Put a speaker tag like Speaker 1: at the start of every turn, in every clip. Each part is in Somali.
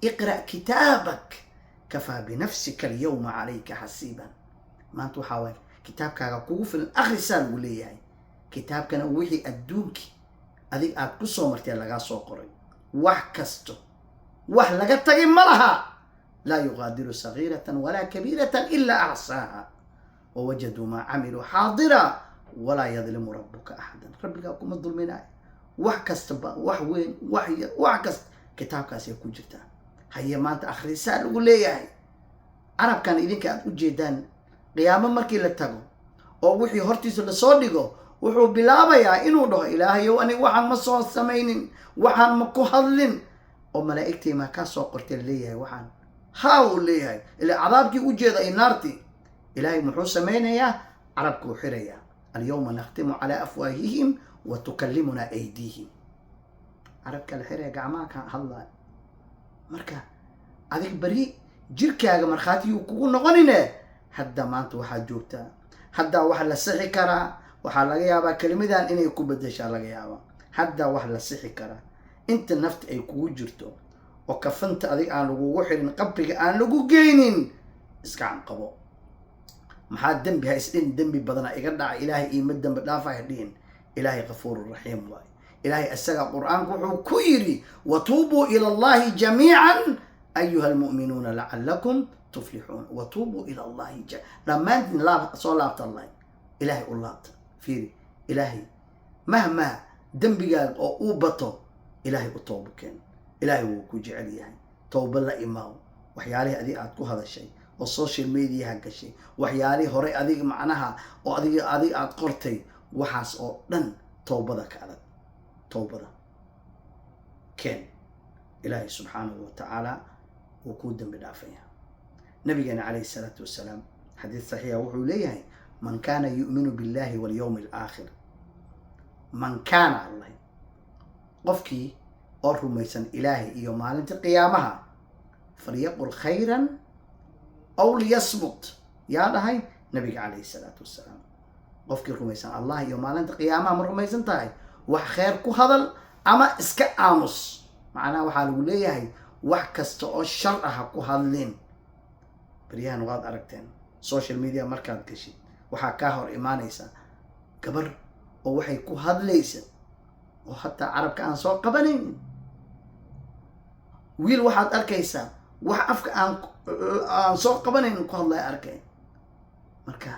Speaker 1: Iqra' kitaabak, kafaa binafsika alyawma calayka xasiiban. Maanta waxaa waay kitaabkaaga kugu filan, akhrisaa lagu leeyahay. Kitaabkana wixii adduunkii adig aad ku soo martee lagaa soo qoray, wax kasto, wax laga tagay ma laha. Laa yuqaadiru sagiiratan walaa kabiiratan ilaa axsaaha, wawajaduu maa camiluu xaadira, walaa yadlimu rabuka axadan. Rabbigaa kuma dulminaayo. Wax kastaba, wax weyn, wax yar, wax kasta kitaabkaasay ku jirtaa. Haye, maanta akhrisaa lagu leeyahay. Carabkan idinka aad u jeedaan, qiyaamo markii la tago oo wixii hortiisa lasoo dhigo, wuxuu bilaabayaa inuu dhaho: "Ilaahayow, aniga waxaan ma soo samaynin, waxaan ma ku hadlin." Oo malaa'igtii maa kaa soo qortay leeyahay waxaan? Haa, uu leeyahay. Ilaa cadaabkii u jeeda iyo naartii. Ilaahay muxuu samaynayaa? Carabkuu xirayaa. Alyawma nakhtimu calaa afwaahihim wa tukallimunaa aydiihim. Carabka la xiraya, gacmaha ka hadlaya. Marka adig beri jirkaaga markhaatiyuu kugu noqonine. Hadda maanta waxaad joogtaa, haddaa wax la sixi karaa. Waxaa laga yaabaa kelimadan inay ku bedeshaa laga yaabaa. Haddaa wax la sixi karaa inta nafta ay kugu jirto oo kafanta adig aan lagugu xirin, qabriga aan lagu geynin. Iskacan qabo. Maxaa dembi ha isdhin, dembi badana iga dhaca, Ilaahay iima dembi dhaafa ha dhihin. Ilaahay kafuuru raxiim waaye. Ilaahay isaga Qur-aanku wuxuu ku yidhi: "Watuubuu ila Allahi jamiican ayuha almu'minuuna lacalakum tuflixuun." Watuubuu ila Allahi, dhammaantiin laab soo laabta, Allah Ilaahay u laabta. Fiiri, Ilaahay mahmaa dembigaaga oo uu bato, Ilaahay u toobo keen. Ilaahay wuu ku jecel yahay. Towba la imaaw. Waxyaalihii adiga aad ku hadashay oo social mediaha gashay, waxyaalihii horey adiga macnaha oo adiga aad qortay, waxaas oo dhan towbada ka adag, towbada keen. Ilaahay subxaanahu wa tacaala wuu kuu dembi dhaafaya. Nabigeena calayhi salaatu wasalaam xadiis saxiixa wuxuu leeyahay: "Man kaana yu'minu billahi walyawmi alaakhir." Man kaana, Allah, qofkii oo rumaysan Ilaahay iyo maalinta qiyaamaha, falyaqul khayran aw liyasmut. Yaa dhahay? Nabiga calayhi salaatu wasalaam. Qofkii rumaysan Allah iyo maalinta qiyaamaha, ma rumaysan tahay? Wax khayr ku hadal ama iska aamus. Macnaha waxaa lagu leeyahay wax kasta oo shar ah ha ku hadlin. Baryahan waad aragteen, social media markaad gashid, waxaa kaa hor imaanaysa gabar oo waxay ku hadlaysa oo hataa carabka aan soo qabanaynin. Wiil waxaad arkaysaa wax afka aan soo qabanaynin ku hadlaya arkay. Marka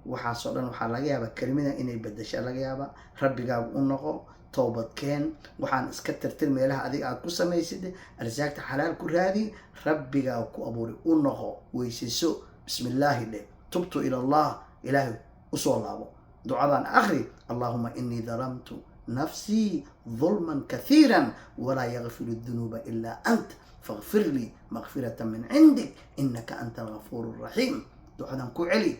Speaker 1: waxaasoo dhan waxaa laga yaabaa kelimada inay bedesha laga yaabaa. Rabbigaagu u noqo, toobad keen. Waxaan iska tirtir meelaha adiga aad ku samaysid. Arsaagta xalaal ku raadi. Rabbigaa ku abuuray u noqo. Weysayso, bismillaahi dheh, tubtu ila Allah. Ilaahay usoo laabo. Ducadan akri: "Allahuma inii dalamtu nafsii dulman kathiira walaa yakfiru dunuuba ilaa ant, faghfir lii makfirata min cindik, inaka anta algafuur raxiim." Ducadan ku celi.